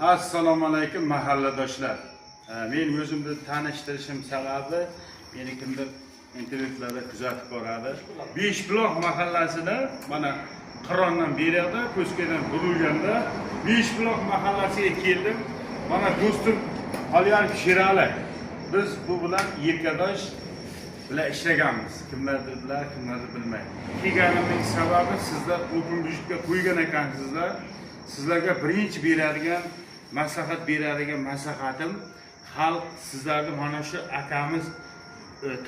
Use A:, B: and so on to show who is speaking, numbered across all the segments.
A: Assalomu alaykum, mahalladoshlar. Men o'zimni tanishtirishim sababi, meni kimdir internetlarda kuzatib boradi. Beshbuloq mahallasida, mana Qirondan beradi, Ko'skadan burilganda Beshbuloq mahallasiga keldim. Mana do'stim Oliyarov Sherali. Biz bu bilan yelkadosh bilan ishlaganmiz. Kimlardir bilar, kimlardir bilmaydi. Kelganimning sababi, sizlar open budgetga qo'ygan ekansizlar. Sizlarga birinchi beradigan maslahat, beradigan maslahatim, xalq sizlarni mana shu akamiz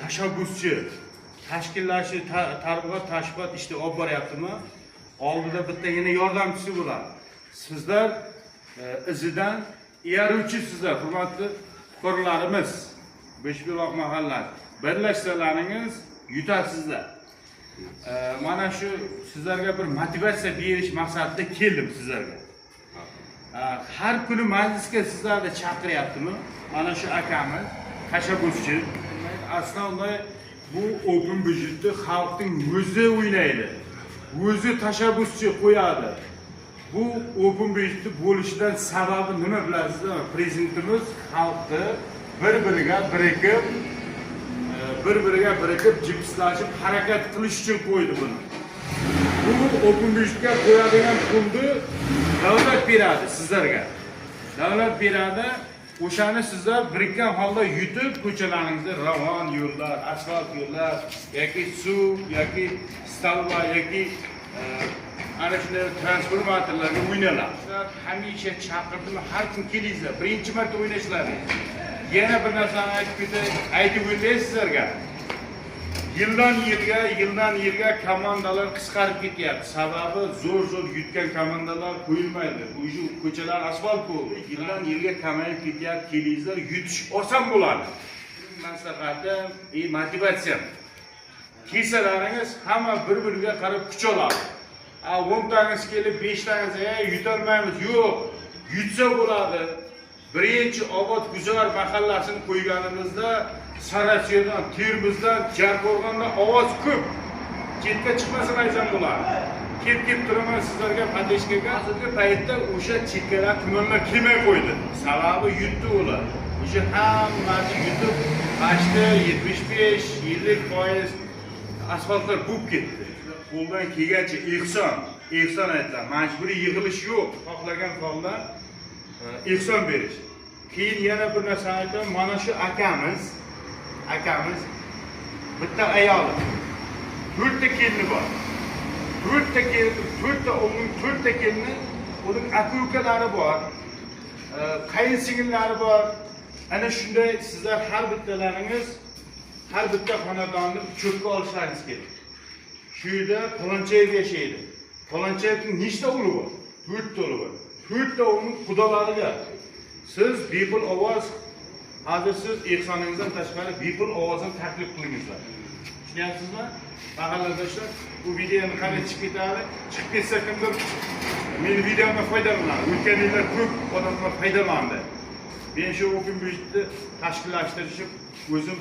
A: tashabbuschi, tashkillashuv, targ'ibot, tashviqot ishni olib boryaptimi, oldida bittagina yordamchisi bo'ladi. Sizlar izidan eruvchisizlar, hurmatli fuqarolarimiz. Beshbuloq mahallasi, birlashsalaringiz yutasizlar. Mana shu sizlarga bir motivatsiya berish maqsadida keldim sizlarga. Har kuni majlisga sizlarni chaqiryaptimi mana shu akamiz, tashabbuschi. Aslida bu open budgetni xalqning o'zi o'ylaydi, o'zi tashabbuschi qo'yadi. Bu open budgetni bo'lishidan sababi nima, bilasizmi? Prezidentimiz xalqni bir biriga birikib, bir biriga birikib, jipslashib harakat qilish uchun qo'ydi buni. Bu open budgetga qo'yadigan pulni davlat beradi sizlarga, davlat beradi. O'shani sizlar birikkan holda yutib, ko'chalaringizda ravon yo'llar, asfalt yo'llar yoki suv yoki столба yoki ana shunday transformatorlarga o'ynaladi. Sizlar hamisha chaqirdim, har kun kelingizlar, birinchi marta o'ynashlaring. Yana bir narsani aytib ketay, aytib o'tay sizlarga. Yildan yilga, yildan yilga komandalar qisqarib ketyapti. Sababi, zo'r zo'r yutgan komandalar qo'yilmaydi. Уже ko'chalar asfalt bo'ldi, yildan yilga kamayib ketyapti. Kelingizlar, yutish oson bo'ladi. Maslahatim и motivatsiyam, kelsalaringiz, hamma bir biriga qarab kuch oladi. A 10 tangiz kelib, 5 tangiz "Ey, yutolmaymiz", yo'q, yutsa bo'ladi. Birinchi Obod Guzar mahallasini qo'yganimizda Sarachiyadan, Termizdan, Jarqo'rg'ondan ovoz ko'p. Chetga chiqmasin aytsam bo'ladi. Kelib kelib turaman sizlarga поддержка ga. Hozirgi paytda o'sha chekkalar, tumanlar kelmay qo'ydi. Sababi, yutdi ular. O'sha hammasi yutib, почти 75, 50% asfaltlar bo'lib ketdi. Qo'ldan kelgancha ehson, ehson aytiladi. Majburiy yig'ilish yo'q. Xohlagan holda ehson berish. Keyin yana bir narsani aytaman, mana shu akamiz bitta ayoli, to'rtta kelini bor. To'rtta kelin, to'rtta o'g'lim, to'rtta kelini, uning aka ukalari bor, qayin singillari bor. Ana shunday sizlar har bittalaringiz har bitta xonadonni учёт ga olishlaringiz kerak. Shu yerda Palonchayev yashaydi. Palonchayevning nechta o'g'li bor? To'rtta o'g'li bor. To'rtta o'g'lining qudalariga siz bepul ovoz, hozir siz ehsoningizdan tashqari bepul ovozni taklif qilingizlar. Tushunyapsizmi, mahalladoshlar? Bu videoni qanday chiqib ketadi, chiqib ketsa, kimdir meni videomdan foydalanadi. O'tgan yillar ko'p odamlar foydalandi. Men shu open budgetni tashkillashtirishib, o'zim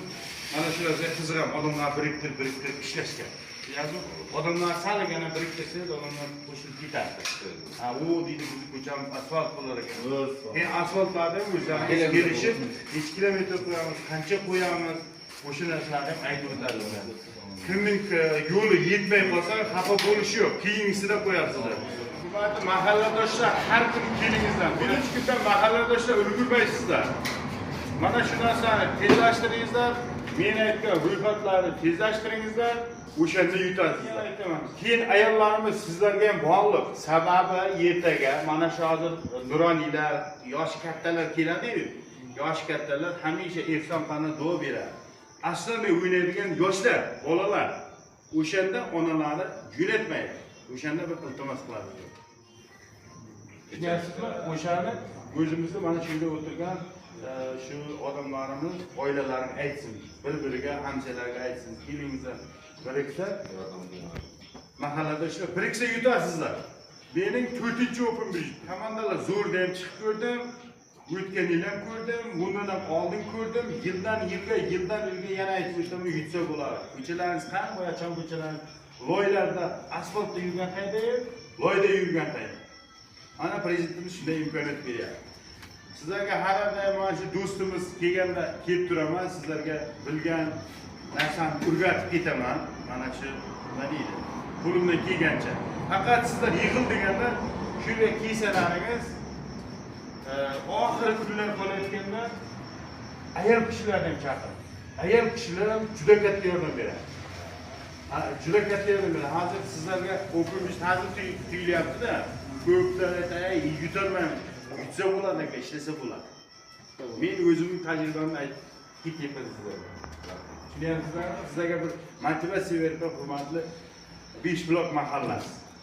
A: mana shu narsaga qiziqaman, odamlar biriktirib biriktirib ishlashga. Tushunyapsizmi? Odamlar salgina biriktirsangiz, odamlar qo'shilib ketadi. Ha, u deydi, bizni ko'chamiz asfalt bo'lar ekan. Keyin asfaltlarni ham o'zlaringiz kelishib, necha kilometr qo'yamiz, qancha qo'yamiz, o'sha narsalarni ham aytib o'tadi. Kimning yo'li yetmay qolsa, xafa bo'lishi yo'q, keyingisida qo'yasizlar. Hurmatli mahalladoshlar, har kuni kelingizlar. Birinchi kundan, mahalladoshlar, ulgurmaysizlar. Mana shu narsani tezlashtiringizlar, men aytgan ro'yxatlarni tezlashtiringizlar, o'shanda yutasizlar. Aytaman, keyin ayollarimiz, sizlarga ham bog'liq. Sababi, ertaga mana shu hozir nuroniylar, yoshi kattalar keladiyu, yoshi kattalar hamisha ehson pana duo beradi. Aslida o'ynaydigan yoshlar, bolalar, o'shanda onalari jo'natmaydi, o'shanda bir iltimos qiladi. Tushunyapsizmi? O'shani o'zimizni mana shu yerda o'tirgan shu odamlarimiz, oilalarim aytsin, bir biriga, hamshiralarga aytsin, kelingizlar, biriksa, mahallada ishlab, biriksa yutasizlar. Mening to'rtinchi open budget komandalar zo'rda ham chiqib ko'rdim, o'tgan yil ham ko'rdim, bundan ham oldin ko'rdim. Yildan yilga, yildan yilga, yana aytib o'taman, yutsa bo'ladi. Ko'chalarimiz qani, boyachon ko'chalarimiz loylarda, asfaltda yurgan qayda, loyda yurgan qayda? Mana prezidentimiz shunday imkoniyat beryapti. Sizlarga har doim mana shu do'stimiz kelganda kelib turaman, sizlarga bilgan narsamni o'rgatib ketaman. Mana shu nima deydi, qo'limdan kelgancha. Faqat sizlar yig'il deganda shu yerga kelsalaringiz, oxiri kunlar qolayotganda ayol kishilarni ham chaqiring. Ayol kishilar ham juda katta yordam beradi. Juda katta yordam beradi. Hozir sizlarga o'qimish hozir tuyulyapti-da. Ko'plar aytadi, yutolmaymiz. Yutsa bo'ladi aka, ishlasa bo'ladi. Men o'zimning tajribamni aytib ketyapman sizlarga. Tushunyapsizlarmi? Sizlarga bir motivatsiya berib, hurmatli Beshbuloq mahallasi.